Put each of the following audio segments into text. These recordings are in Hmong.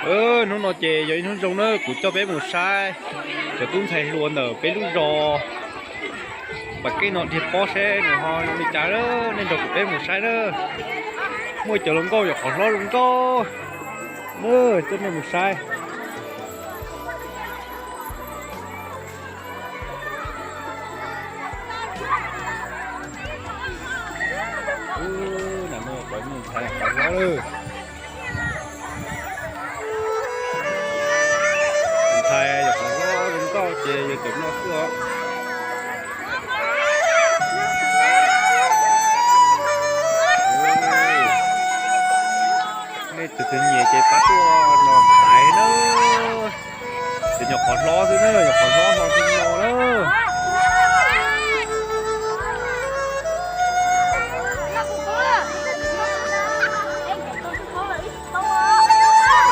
Hnub no ces yog ib hnub zoo na, kuv coj peb mus saib cov tub ntxhais hluas ntawm peb lub zos Vam Keeb no dhia pob seb nws ho zoo li cas, nej nrog kuv peb mus saib na. Muaj cov hluas nkauj yog qhov hlob zoo nkauj na, coj nej mus saib. Ntxhais qhov hlob lawm. Ntxhais yog qhov hlob zoo nkauj ces yog cov no xwb os. Nej tus twg nyiam ces pab tuaj nrog ntxhais na. Ces nyuam qhuav hlob xwb na, nyuam qhuav hlob hlo xwb no na.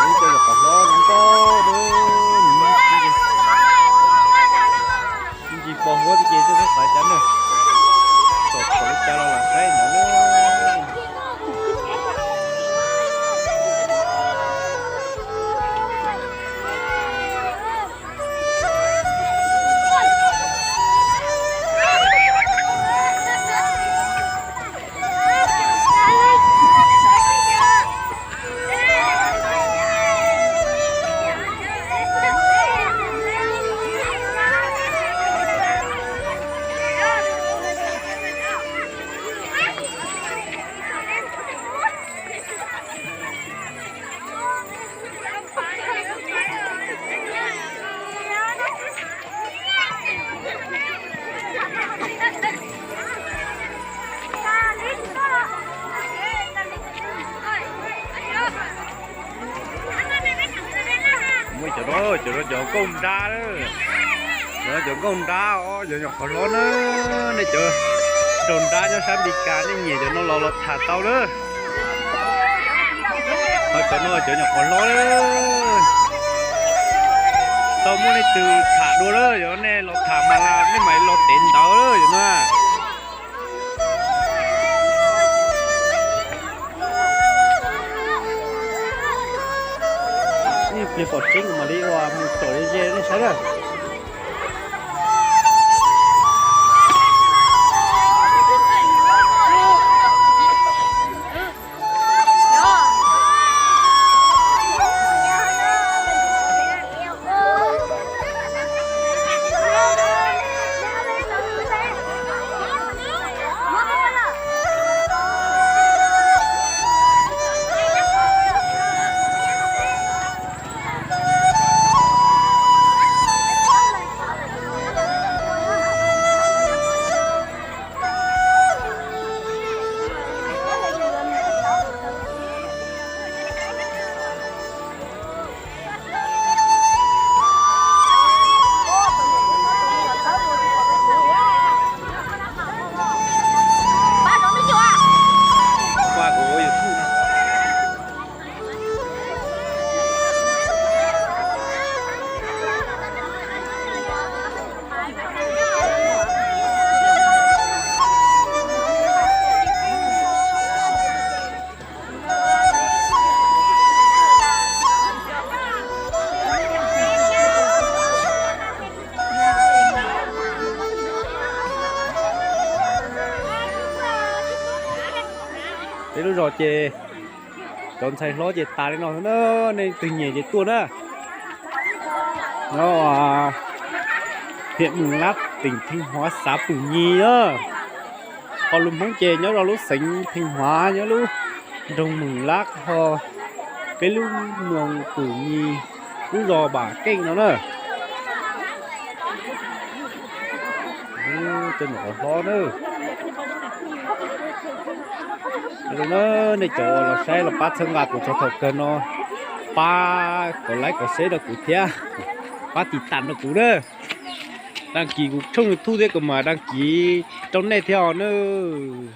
Ib co nyuam qhuav hlob zoo nkauj na. Ntsis pos huab tiag ces tuaj xaiv cov no, tom qhov li cas los lam saib ntawd na. Muaj cov no, cov no cov nkauj nrab, cov no cov nkauj nrab os, cov nyuam qhuav hlob na. Nej cov raug nrab nyob sab Npis Kas, nej nyiam cov no los los tham tau na. Ho cov no cov nyuam qhuav hlob na. Tau muaj leej twg tham dua lawm, yog nej los tham mas nej mam los tev ntawd lawm yom na. Ib pliag pom tseeb kuv mam li ua mus tsom ze ze nej saib na. Peb lub zos ces cov ntxhais hlob ces tas li no xwb na, nej leej twg nyiam ces tuaj na. Nyob huyện Mường Lát, tỉnh Thanh Hóa, xã Pửng Nhi na. Ho lus Hmoob ces nyob rau lub xeev Thanh Hóa, nyob lub nroog Mường Lát ho peb lub moos Pửng Nhi, lub zos Vam Keeb no na. Cov nyuam qhuav hlob na. Zoo na, nej cov uas los saib los pab txhawb nqa kuv txog thaum kawg no, pab kom like kom share rau kuv thiab, pab tiv tam rau kuv na. Đăng ký kuv tshooj YouTube thiab kuv mam đăng ký rau nej thiab os nawb.